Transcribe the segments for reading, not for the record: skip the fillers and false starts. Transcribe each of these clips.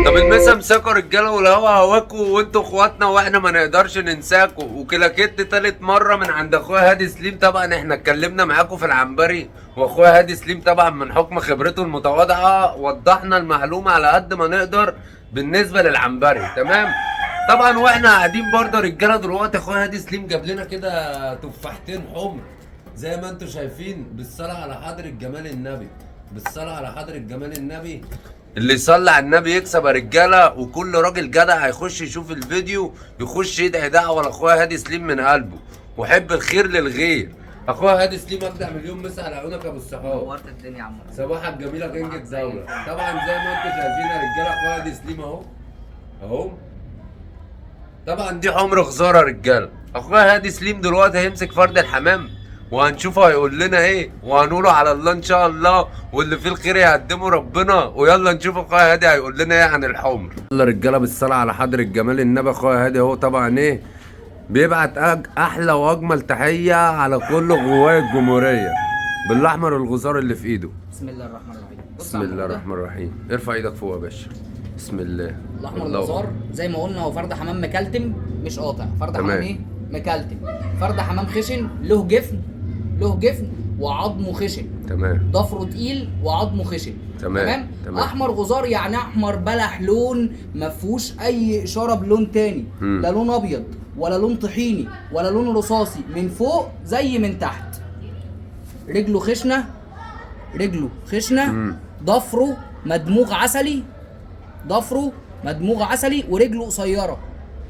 طب المسا مساكوا رجاله، والهوا هواكوا، وانتوا اخواتنا واحنا ما نقدرش ننساكوا. وكلاكيت تالت مرة من عند اخويا هادي سليم. طبعا احنا اتكلمنا معاكم في العنبري، واخويا هادي سليم طبعا من حكم خبرته المتواضعة وضحنا المعلومة على قد ما نقدر بالنسبة للعنبري. تمام. طبعا واحنا قاعدين برضه رجاله دلوقتي اخويا هادي سليم جاب لنا كده تفاحتين حمر زي ما انتم شايفين. بالصلاة على حضره جمال النبي، بالصلاة على حضره جمال النبي. اللي يصلي على النبي يكسب يا رجاله. وكل راجل جدع هيخش يشوف الفيديو يخش يدعي دعوه لاخويا هادي سليم من قلبه، وحب الخير للغير. اخويا هادي سليم ابدع مليون مسا على عيونك يا ابو الصحاب. نورت الدنيا يا عم. صباحك جميلة كينج الدولة. طبعا زي ما انتم شايفين يا رجاله اخويا هادي سليم اهو اهو. طبعا دي حمر خسارة يا رجاله. اخويا هادي سليم دلوقتي هيمسك فرد الحمام وهنشوفه هيقول لنا ايه، وهنقوله على الله ان شاء الله، واللي فيه الخير يقدمه ربنا. ويلا نشوف اخويا هادي هيقول لنا ايه عن الحمر. يلا رجاله بالصلاة على حضره جمال النبي. اخويا هادي اهو طبعا ايه بيبعت احلى واجمل تحية على كل غواية الجمهورية بالاحمر الغزار اللي في ايده. بسم الله الرحمن الرحيم. بص بسم يا عم الله ده، الرحمن الرحيم. ارفع ايدك فوق يا باشا. بسم الله. الاحمر الله. الغزار زي ما قلنا هو فرد حمام مكلتم مش قاطع. فرد تمام. حمام ايه؟ مكلتم. فرد حمام خشن، له جفن، له جفن وعظمه خشن. تمام. ضفره تقيل وعظمه خشن. تمام. تمام. احمر غزار يعني احمر بلح لون، ما فيهوش اي اشارة بلون تاني. لا لون ابيض ولا لون طحيني ولا لون رصاصي، من فوق زي من تحت. رجله خشنه، رجله خشنه. ضفره مدموغ عسلي، ضفره مدموغ عسلي، ورجله قصيرة،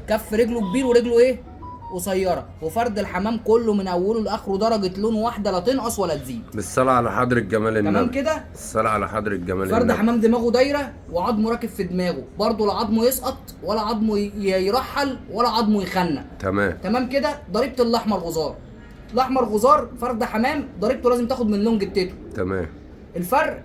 كف رجله كبير ورجله ايه؟ قصيرة. وفرد الحمام كله من اوله لاخره درجه لون واحدة، لا تنقص ولا تزيد. بالصلاة على حضرة جمال النبي. تمام كده؟ الصلاة على حضرة جمال فرد النبي. حمام دماغه دايرة وعظمه راكب في دماغه، برضه لا عظمه يسقط ولا عظمه يرحل ولا عظمه يخنق. تمام. تمام كده؟ ضريبة الاحمر غزار. الاحمر غزار فرد حمام ضريبته لازم تاخد من لون جتته. تمام. الفرق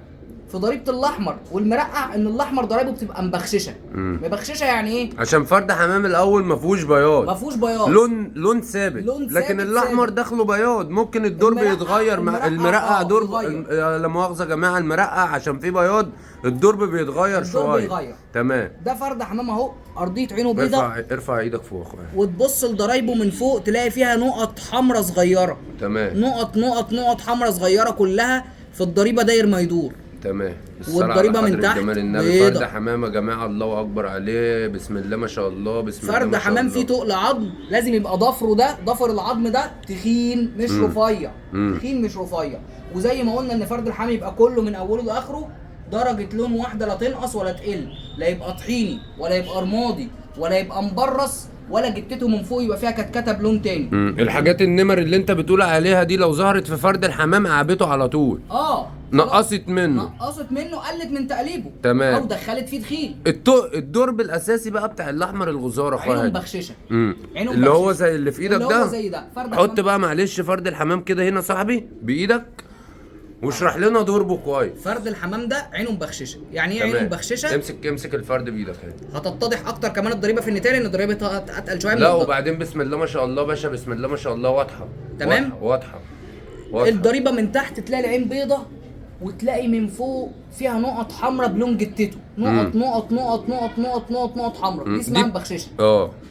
في ضريبة الاحمر والمرقع ان الاحمر ضرايبه بتبقى مبخششه. مبخششه يعني ايه؟ عشان فرد حمام الاول ما فيهوش بياض. ما فيهوش بياض. لون ثابت. لون لكن ثابت الاحمر ثابت. داخله بياض، ممكن الدور بيتغير مع المرقع دور. بيتغير. لا مؤاخذة يا جماعة، المرقع عشان فيه بياض الدرب بيتغير الدرب شوية. بيتغير. تمام. ده فرد حمام اهو، ارضية عينه بيضة. ارفع ايدك فوق يا اخويا. وتبص لضرايبه من فوق تلاقي فيها نقط حمراء صغيرة. تمام. نقط نقط نقط حمراء صغيرة كلها في الضريبة داير ما يدور. تمام. الصلاة على والضريبة من حضرة تحت جمال النبي. بيضة. فرد حمام يا جماعة الله اكبر عليه، بسم الله ما شاء الله، بسم الله فرد ما شاء حمام الله. فيه تقل عظم، لازم يبقى ضفره ده، ضفر العظم ده تخين مش رفيع. تخين مش رفيع. وزي ما قلنا ان فرد الحمام يبقى كله من اوله لاخره درجة لون واحدة، لا تنقص ولا تقل، لا يبقى طحيني ولا يبقى رمادي ولا يبقى مبرص ولا جتته من فوق يبقى فيها كتكته بلون تاني. الحاجات النمر اللي انت بتقول عليها دي لو ظهرت في فرد الحمام قعبته على طول. نقصت منه. نقصت منه، قلت من تقليبه. تمام. او دخلت فيه دخيل. الدرب الاساسي بقى بتاع الاحمر الغزار اخويا عينه هادي. مبخششه. عينه اللي هو مبخششة. زي اللي في ايدك اللي ده. هو زي ده. فرد حط حمام. بقى معلش فرد الحمام كده هنا صاحبي بايدك واشرح لنا دربه كويس. فرد الحمام ده عينه مبخششه. يعني ايه عينه تمام. مبخششه؟ امسك الفرد بايدك اهي. هتتضح اكتر كمان الضريبة في النتالي، ان الضريبة اتقل شوية من لا الضرب. وبعدين بسم الله ما شاء الله باشا، بسم الله ما شاء الله واضحة. تمام؟ واضحة واضحة. الضريبة من تحت تلاقي العين بيضة، وتلاقي من فوق فيها نقط حمراء بلون جتته، نقط نقط نقط نقط نقط نقط نقط حمراء، دي اسمها مبخششه.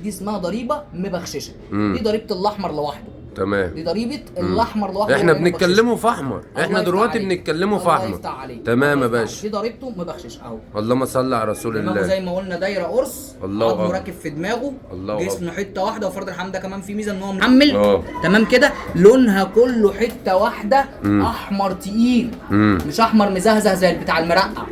دي اسمها ضريبة مبخششه. دي ضريبة الاحمر لوحده. تمام. دي ضريبة الاحمر لوحده. احنا وهي مبخششة. بنتكلمه في احمر، احنا الله يفتح دلوقتي عليك. بنتكلمه في الله احمر. يفتح عليك. تمام يا الله يفتح باشا. عليك. دي ضريبته مبخشش اهو. اللهم صل على رسول دماغه زي الله. ما قلنا دايرة قرص، الله عظمه أكبر. راكب في دماغه، الله أكبر. جسمه حتة واحدة. وفرد الحمام ده كمان فيه ميزة ان هو محمل. تمام كده، لونها كله حتة واحدة، احمر تقيل. مش احمر مزهزه زي بتاع المرقع.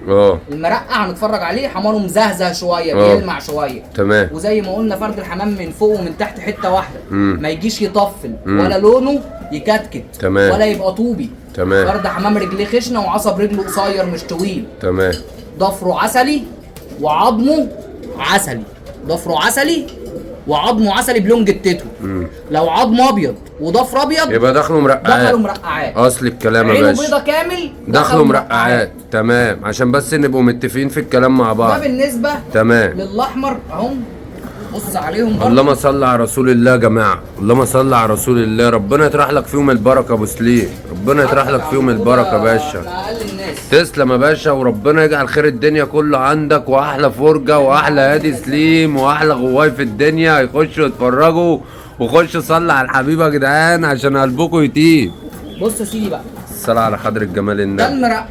المرقع هنتفرج عليه حماره مزهزه شوية، بيلمع شوية. تمام. وزي ما قلنا فرد الحمام من فوق ومن تحت حتة واحدة. ما يجيش يطفل ولا لونه يكتكت. تمام. ولا يبقى طوبي. تمام. فرد حمام رجليه خشنه وعصب رجله قصير مش طويل. تمام. ضفره عسلي وعظمه عسلي. ضفره عسلي وعظمه عسلي بلون جتته. لو عظمه ابيض وضفر ابيض يبقى دخله مرقعات. دخلوا مرقعات. اصل الكلام يا عينه باشا. بيضة كامل دخله مرقعات. تمام، عشان بس نبقوا متفقين في الكلام مع بعض. ده بالنسبة تمام. للاحمر اهم. بص عليهم برضه. اللهم صل على رسول الله يا جماعة، اللهم صل على رسول الله. ربنا يطرح لك فيهم البركة يا ابو سليم، ربنا يطرح لك فيهم البركة يا باشا. اقل الناس. لسه. تسلم يا باشا، وربنا يجعل خير الدنيا كله عندك، واحلى فرجه واحلى هادي سليم واحلى غواي في الدنيا يخشوا يتفرجوا. وخشوا صلوا على الحبيب يا جدعان عشان قلبكم يطيب. بص يا سيدي بقى، الصلاة على حضرة جمال ده النبي. المرقع.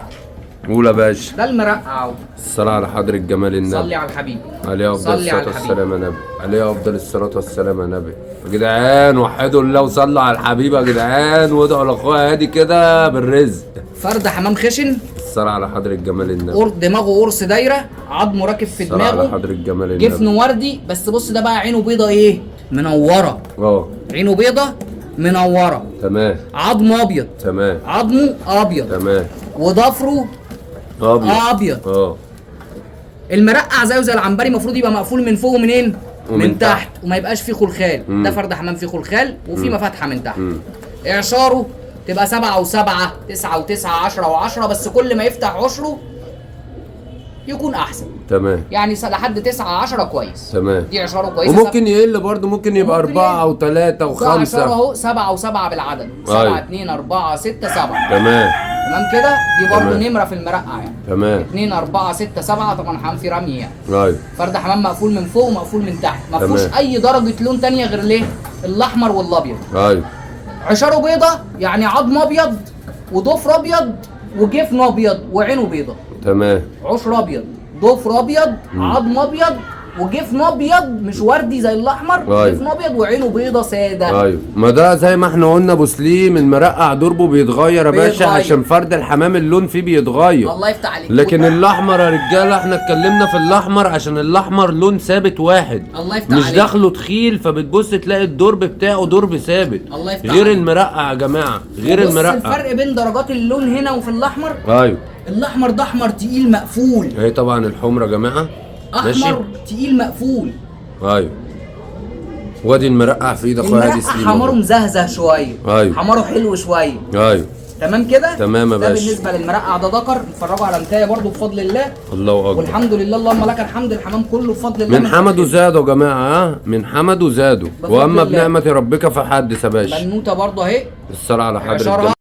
قول يا باشا. ده المرقع اهو. الصلاة على حضرة جمال النبي. صلي على الحبيب. عليه افضل صلي الصلاة على الحبيب. والسلام يا نبي، عليه افضل الصلاة والسلام يا نبي. يا جدعان وحدوا الله وصلوا على الحبيب يا جدعان، وادعوا لاخويا هادي كده بالرزق. فرد حمام خشن. الصلاة على حضرة جمال النبي. دماغه قرص دايرة، عظمه راكب في الصلاة على دماغه، حضرة جمال النبي. جفنه وردي. بس بص ده بقى عينه بيضة ايه؟ منورة. عينه بيضة منورة. تمام. عظمه ابيض. تمام. عظمه ابيض. تمام. وضفره ابيض. ابيض. المرقع زيه زي العنبري، المفروض يبقى مقفول من فوق ومنين؟ ومن من تحت، وما يبقاش فيه خلخال. ده فرد حمام فيه خلخال وفيه مفاتحه من تحت. اعشاره تبقى 7 و7، 9 و9، 10 و10، بس كل ما يفتح عشرة يكون احسن. تمام. يعني لحد 9 10 كويس. تمام. دي عشاره كويسة. وممكن يقل برضه، ممكن يبقى 4 و3 و5. عشرة اهو، 7 و7 بالعدد. 7 2 4 6 7. تمام. تمام كده. دي برضه نمره في المرقع يعني. تمام. 2 4 6 7. طبعا حمام في رمي يعني. ايوه. فرد حمام مقفول من فوق ومقفول من تحت، ما فيهوش اي درجه لون تانية غير ليه؟ الاحمر والابيض. ايوه. عشاره بيضة يعني عظم ابيض وضفر ابيض وجفن ابيض وعينه بيضة. تمام. عشر ابيض، ضفر ابيض، عظم ابيض، وجفن ابيض مش وردي زي الاحمر. أيوه. جفن ابيض وعينه بيضة ساده. ايوه، ما ده زي ما احنا قلنا ابو سليم، المرقع دربه بيتغير يا باشا، عشان فرد الحمام اللون فيه بيتغير. الله يفتح عليك. لكن الاحمر يا رجاله احنا اتكلمنا في الاحمر عشان الاحمر لون ثابت واحد، الله يفتح مش عليك، داخله تخيل، فبتبص تلاقي الدرب بتاعه درب ثابت. الله يفتح غير عليك. المرقع يا جماعة، غير المرقع. الفرق بين درجات اللون هنا وفي الاحمر. ايوه. الاحمر ده احمر تقيل مقفول. اهي طبعا الحمرة يا جماعة، احمر تقيل مقفول. ايوه. وادي المرقع في ايد اخويا هادي سليم. حماره مزهزه شوية. ايوه. حماره حلو شوية. ايوه. تمام كده. تمام يا باشا. ده بالنسبة للمرقع، ده ذكر. اتفرجوا على نتايه برده بفضل الله. الله اكبر. والحمد لله، اللهم لك الحمد، الحمام كله بفضل الله. من حمده زادوا يا جماعة، ها، من حمده زادوا. واما بنعمه ربك فحدث يا باشا. بنوته برده اهي. الصلاة على حضرة.